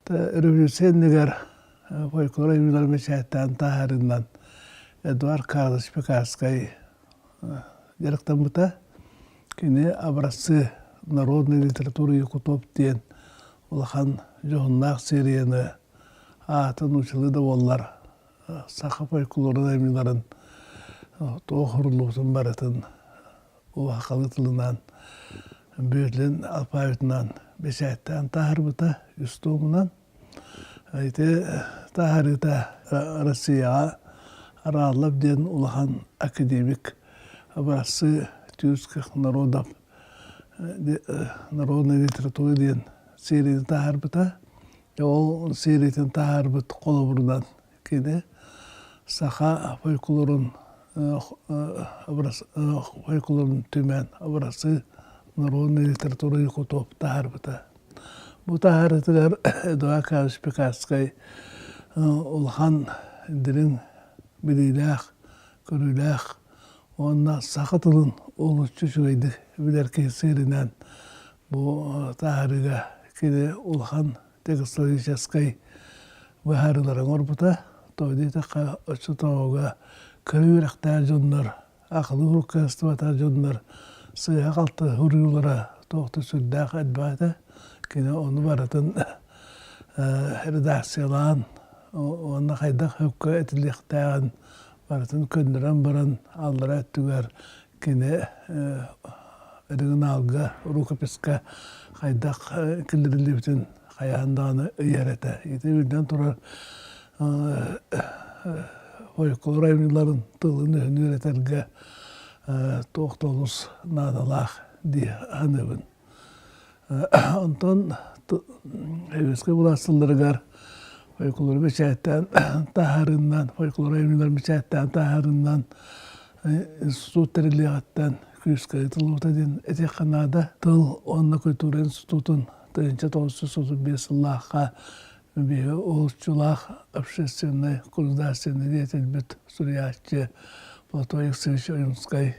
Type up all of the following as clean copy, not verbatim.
Революция иннигэр фольклор айымньыларын бэчээттээн таһаарыынан Эдуард Карлович Пекарскай дьарыктаммыта. Кини «Образцы народной литературы якутов» диэн улахан дьоһуннаах серияны аатын нууччалыы да буоллар саха фольклорун айымньыларын туох уһуруллубутун барытын улахалы тылынан Бүөтлүн алфавитынан бэчээттээн таһаарбыта үс туомунан. Ити таһаарыыта Россияҕа Араллов диэн улахан академик образцы тюркских народов народной литературы диэн серияны таһаарбыта. Ол сериятын таһаарбыт холобурунан Кини саха фольклорун фольклорун түмэн образцы народной литературы якутов таһаарбыта. Бу таһаарыытыгар Эдуард Карлович Пекарскай улахан дириҥ билиилээх, көрүүлээх уонна саха тылын олуччу үчүгэйдик билэр киһи сиэринэн бу таһаарыыга кини улахан текстологическай быһаарыылары оҥорбута. Тоҕо диэтэххэ, оччотооҕуга кыра үөрэхтээх дьоннор, акылы уруһуккастыбатах дьоннор сыыһа-халты суруйуулара туох да сүрдээх элбэх этэ. Кини ону барытын редакциялаан уонна хайдах сөпкө этиллиэхтээҕин барытын көннөрөн баран аллара өттүгэр кини оригиналга, рукописка хайдах киллэриллибитин хайаан даҕаны ыйар этэ. Ити биллэн турар фольклор айымньыларын тылын-өһүн үөрэтэргэ туох да олус наадалаах дии саныыбын. Онтон Советскай былаас сылларыгар фольклору бэчээттээн таһаарыынан, фольклор айымньыларын бэчээттээн таһаарыынан институт тэриллиэҕиттэн күүскэ ыытыллыбыта диэн этиэххэ наада. Тыл уонна культура институтун 1935 сыллаахха биһиги уһулуччулаах общественнай государственнай деятельбит суруйааччы Платон Алексеевич Ойунскай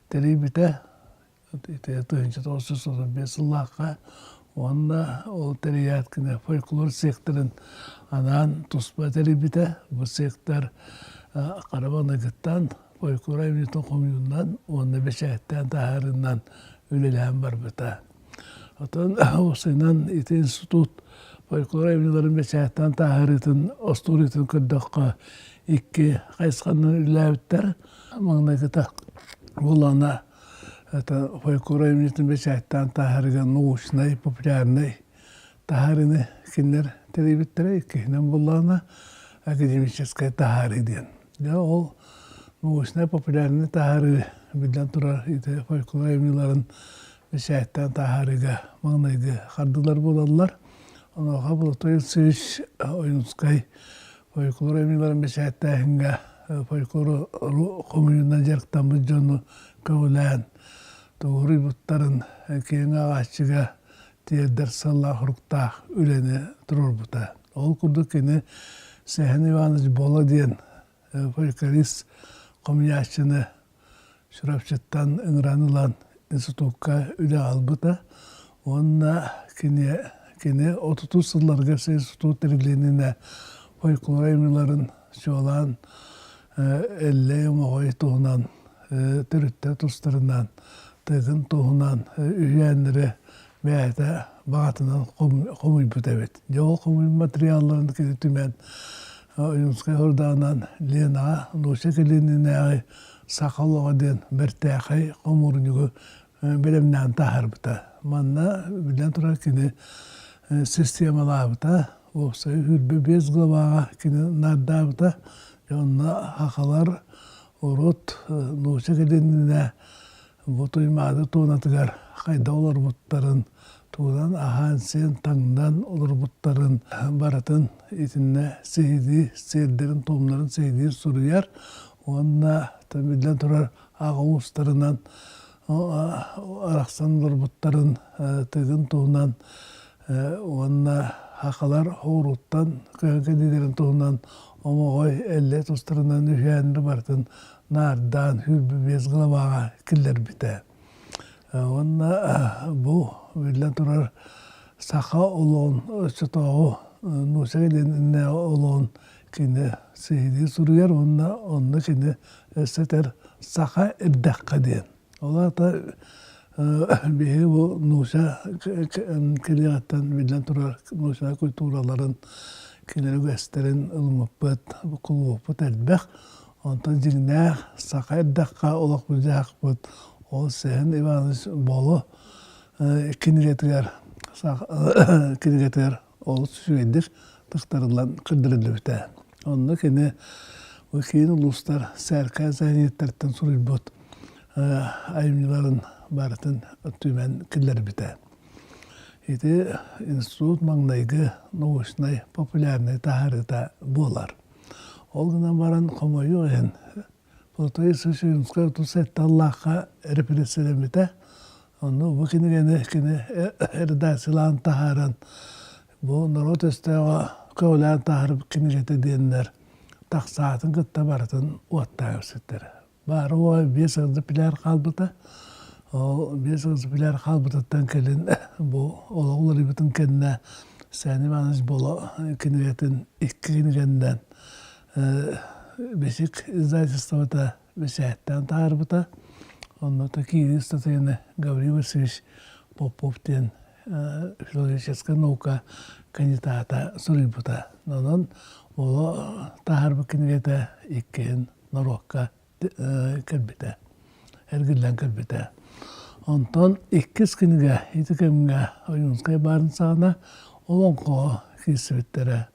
тэрийбитэ. Ити 1935 сыллаахха уонна ол тэрийээт кини фольклор секторын анаан туспа тэрийбитэ. Бу сектор хара маҥнайгыттан фольклор айымньытын хомуйуунан уонна бэчээттээн таһаарыынан үлэлээн барбыта. Оттон уопсайынан ити институт фольклор айымньыларын бэчээттээн таһаарыытын остуоруйатын көрдөххө икки хайысханан үлэлээбиттэр. Маҥнайгыта буоллаҕына это фольклор айымньытын бэчээттээн таһаарыыга научнай, популярнай таһаарыыны кинилэр тэрийбиттэрэ. Иккиһинэн буоллаҕына академическай таһаарыы диэн. Дьэ ол научнай популярнай таһаарыы биллэн турар ити фольклор айымньыларын бэчээттээн таһаарыыга маҥнайгы хардыылар буолаллар. Онуоха Платон Алексеевич Ойунскай фольклор айымньыларын бэчээттээһиҥҥэ фольклору хомуйуунан дьарыктаммыт дьону көҕүлээн тугуруйбуттарын киэҥ ааҕааччыга тиэрдэр сыаллаах-соруктаах үлэни туруорбута. Ол курдук кини Сэһэн Иванович Боло диэн фольклорист хомуйааччыны Чурапчыттан ыҥыран ылан институкка үлэ ылбыта уонна кини кини отутус сылларга институт тэриллиининэ фольклор айымньыларын чуолаан Эллэй Омоҕой туһунан төрүттэр тустарынан тыгын туһунан үһүйээннэри бэйэтэ баҕатынан хомуйбут эбит. Дьэ ол хомуйбут материалларын кини түмэн Ойуунскай Ордаанан Ленаҕа Луся Калининээҕи Саха олоҕо диэн бэртээхэй хомуурунньугу бэлэмнээн таһаарбыта. Манна биллэн турар кини системалаабыта, уопсай 25 главаҕа кини наардаабыта. Онно сахалар урут Луся Калинина Бу Туймаада туонатыгар хайдах олорбуттарын, тугунан аһаан-сиэн, таҥнан олорбуттарын барытын итиннэ сиһилии сиэрдэрин-туомнарын сиһилии суруйар уонна биллэн турар аҕа уустарынан арахсан олорбуттарын тыгын туһунан уонна сахалар хоруттан көһөн кэлиилэрин туһунан Омоҕой Эллэй тустарынан үһүйээннэри барытын наардаан 25 главаҕа киллэрбитэ. Уонна бу биллэн турар саха олоҕун оччотооҕу Нуся кэлиэн олоҕун кини сиһилии суруйар уонна онно кини өссө этэр саха эрдэххэ диэн. Ол аата биһиги бу Нуся кэлиэҕиттэн биллэн турар Нуся культураларын, кинилэр үгэстэрин ылыммыппыт, кулууппут элбэх. Онтон дьиҥнээх саха эрдэххэ олохпут-дьаһахпыт ол Сэһэн Иванович Боло кинигэтигэр кинигэтигэр олус үчүгэйдик тыктарыллан көрдөрүллүбүтэ. Онно кини бу киин улуустар сээркээн сэһэнньиттэртэн суруйбут айымньыларын барытын түмэн киллэрбитэ. Ити институт маҥнайгы научнай популярнай таһаарыыта буолар. Ол гынан баран хомойуох иһин Платон Сысоевскай 37 аллаахха репрессиялэммитэ. Онно бу кинигэни кини редакциялаан таһааран бу норуот өстөөҕө көҕүлээн таһаарбыт кинигэтэ диэннэр тахсаатын кытта барытын уоттаан көрсүттэрэ. Баара уоҕа биэс экземпляр хаалбыта. Ол биэс экземпляр хаалбытыттан кэлин бу олох уларыйбытын кэннэ Сани Иванович Боло кинигэтин икки кинигэннэн Бэсик издательствота бэчээттээн таһаарбыта. Онно киирии ыстатыйаны Гаврил Васильевич Попов диэн филологическай наука кандидата суруйбута. Онон Боло таһаарбыт кинигэтэ иккиһин норуокка кэлбитэ, эргиллэн кэлбитэ. Онтон иккис кинигэ ити кэмҥэ Ойуунскай баарын саҕана олоҥхоҕо киирсибиттэрэ.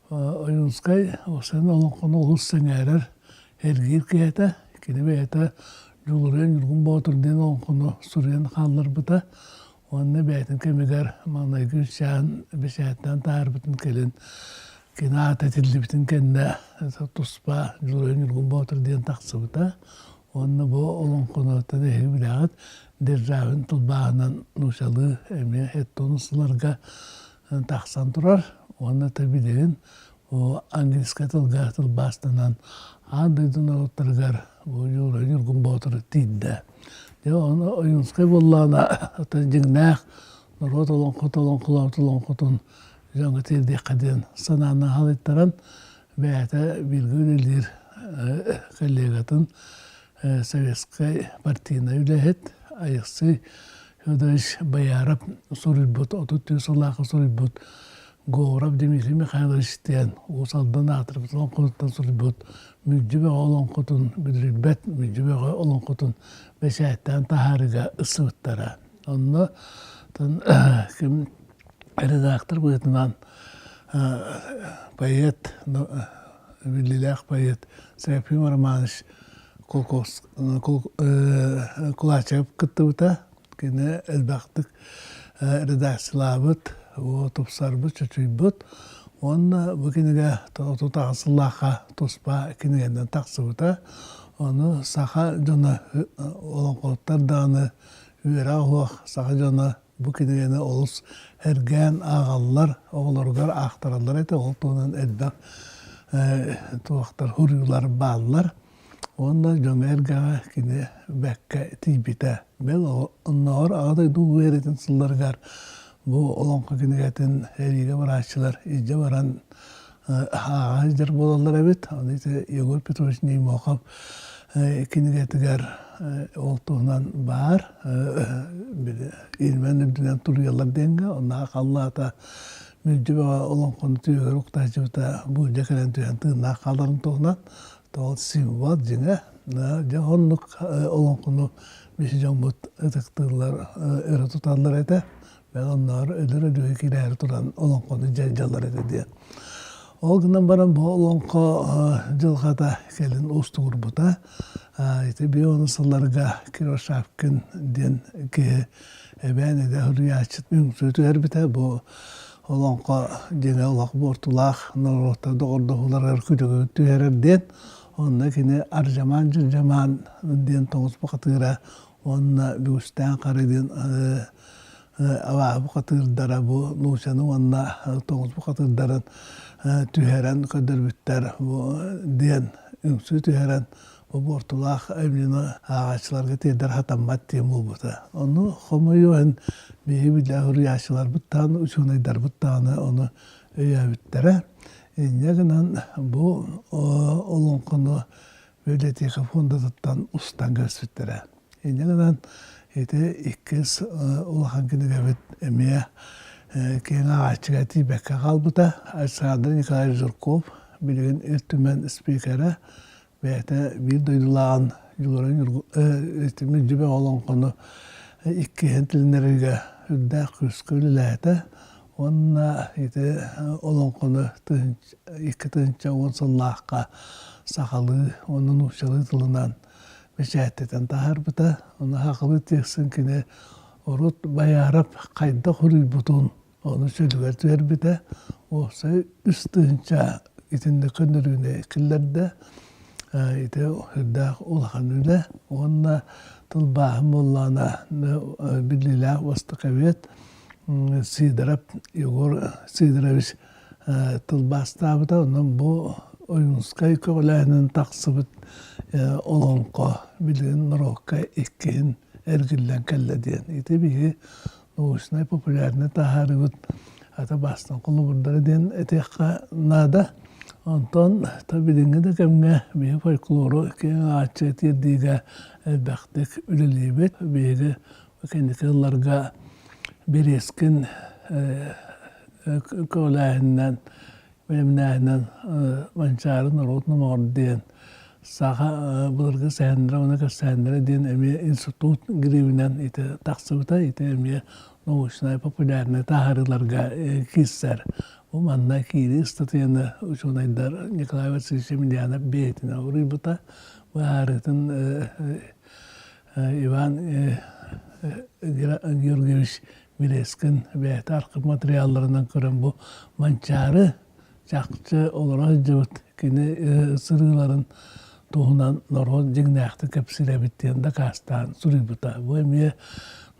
Ойуунскай Оксана олоҥхону олус сэҥээрэр, эргиир киһи этэ. Кини бэйэтэ Дьулуруйан Ньургун Боотур диэн олоҥхону суруйан хаалларбыта. Уонна бэйэтин кэмигэр маҥнайгы үсчээн бэчээттээн таһаарбытын кэлин кини аата этиллибитин кэннэ туспа Дьулуруйан Ньургун Боотур диэн тахсыбыта. Уонна бу олоҥхонуттан эһиги билэҕит Державин тылбааһынан нуучалыы эмиэ эттон сылларга тахсан турар уонна билигин бу английскай тылга тылбаастанан аан дойду норуоттарыгар бу Ньургун Боотур тиийдэ. Дьэ ону Ойуунскай буоллаҕына оттон дьиҥнээх норуот олоҥхото олоҥхолообут олоҥхотун дьоҥҥо тиэрдиэххэ диэн санааны халыйтаран бэйэтэ бииргэ үлэлиир коллегатын советскай партийнай үлэһит Алексей Федорович Бояров суруйбут, 33 сыллаахха суруйбут Говоров Дмитрий Михайлович диэн Уус Алдан аатырбыт олоҥхотуттан суруйбут Мүлдьү бөҕө олоҥхотун бүдүрүйбэт Мүлдьү бөҕө олоҥхотун бэчээттээн таһаарыыга ылсыбыттара. Онно ким редактор быһыытынан поэт, биллиилээх поэт Серафим Романович Кулачев кыттыбыта. Кини элбэхтик редакциялаабыт, тупсарбыт, чочуйбут. Уонна бу кинигэ 38 сыллаахха туспа кинигэнэн тахсыбыта. Ону саха дьоно олоҥхоһуттар даҕаны үөрэх оһох саха дьоно бу кинигэни олус эргээн ааҕаллар, оҕолоругар аахтараллар этэ. Ол туһунан элбэх туохтар, суруйуулар бааллар. Уонна дьоҥҥо эргэҕэ кини бэккэ тиийбитэ. Бэл оннооҕор Аҕа дойду Улуу Эрэтин сылларыгар бу олоҥхо кинигэтин эриигэ барааччылар илдьэ баран ааҕа сылдьар буолаллар эбит. Ону ити Егор Петрович Неймохов кинигэтигэр ол туһунан баар Ильмень үрдүнэн туруйаллар диэҥҥэ онно халлаата мүлдьү бөҕө олоҥхону түөһүгэр уктааччыбыта буулдьа кэлэн түһэн тыыннаах хааларын туһунан ол символ дьиҥэ дьэ оннук олоҥхону биһи дьоммут ытыктыыллар өрө туталлар этэ Бэл оннооҕор өлөр өлүүгэ киирээри туран олоҥхону дьайдьаллар этэ диэн. Ол гынан баран бу олоҥхо дьылҕата кэлин уустугурбута. Ити бион сылларга Кривошапкин диэн киһи эбээн эдэ суруйааччы үҥсүү түһэрбитэ. Бу олоҥхо дьиҥэ олох буортулаах норуоттар доҕордоһууларыгар күлүгү түһэрэр диэн. Онно кини Ардьамаан-Дьырдьамаан диэн тоҥус бухатыыра уонна Бүгүстээн Хары диэн абааһы бухатыырдара бу Луучаны уонна тоҥус бухатыырдарын түһэрэн көрдөрбүттэр бу диэн үҥсүү түһэрэн бу буортулаах айымньыны ааҕааччыларга тиэрдэр сатаммат диэн буолбута. Ону хомойуох иһин биһиги биллээх суруйааччыларбыт даҕаны, учуонайдарбыт даҕаны ону өйөөбүттэрэ. Инньэ гынан бу олоҥхону библиотека фондатыттан устан көрсүттэрэ. Инньэ гынан ити иккис улахан кинигэбит эмиэ киэҥ ааҕааччыга тиийбэккэ хаалбыта. Александр Николаевич Жирков билигин Ил Түмэн спикерэ бэйэтэ биир дойдулааҕын Дьулуран Мүлдьүбэ олоҥхону иккиһин тилиннэрэргэ үрдээх күүскэ үлэлээтэ уонна ити олоҥхону 2010 сыллаахха сахалыы уонна нууччалыы тылынан бэчээттэтэн таһаарбыта. Ону сахалыы тексын кини урут Байаарап хайдах суруйбутун ону чөлүгэр түһэрбитэ. Уопсай 3000 итинник көннөрүүнү киллэрдэ. Ити сүрдээх улахан үлэ уонна тылбааһын буоллаҕына биллиилээх востоковед Сидоров Егор Сидорович тылбаастаабыта. Онон бу Ойуунскай көҕүлээһинин тахсыбыт олоҥхо билигин норуокка иккиһин эргиллэн кэллэ диэн. Ити биһи научнай популярнай таһаарыбыт ата бастан холобурдара диэн этиэххэ наада. Онтон то билиҥҥи да кэмҥэ биһи фольклору киэҥ ааччы тиэрдиигэ элбэхтик үлэлиибит. Биһиги кэнники сылларга Березкин көҕүлээһининэн, бэлэмнээһинэн Манчаары норуот номоҕор диэн саха былыргы сэһэннэрэ уонна кэпсээннэрэ диэн эмиэ институт гривинэн ити тахсыбыта, ити эмиэ научнай популярнай таһаарыыларга киирсэр. Бу манна киирии ыстатыйаны учуонайдар Николай Васильевич Емельянов бэйэтинэн уруйбута. Быһаарыытын Иван Георгиевич Березкин бэйэтэ архив материалларынан көрөн бу Манчаары чахчы олоро сылдьыбыт кини сырыыларын туһунан норуот дьиҥнээхтик кэпсиир эбит диэн дакаастаан суруйбута. Бу эмиэ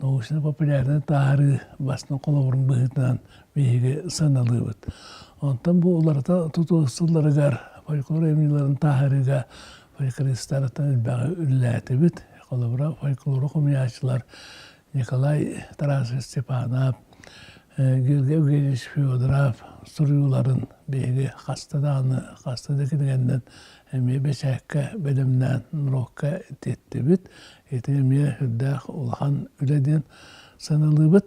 научно-популярнай таһаарыы бастыҥ холобурун быһыытынан биһиги сыаналыыбыт. Онтон бу уларыта тутуу сылларыгар фольклор айымньыларын таһаарыыга фольклористартан элбэҕи үлэлээтибит. Холобура, фольклору хомуйааччылар Николай Тарасович Степанов, Георгий Евгеньевич Федоров суруйууларын биһиги хаста даҕаны хаста да кинигэннэн эмиэ бэчээккэ бэлэмнээн норуокка тиэттибит. Ити эмиэ сүрдээх улахан үлэ диэн сыаналыыбыт.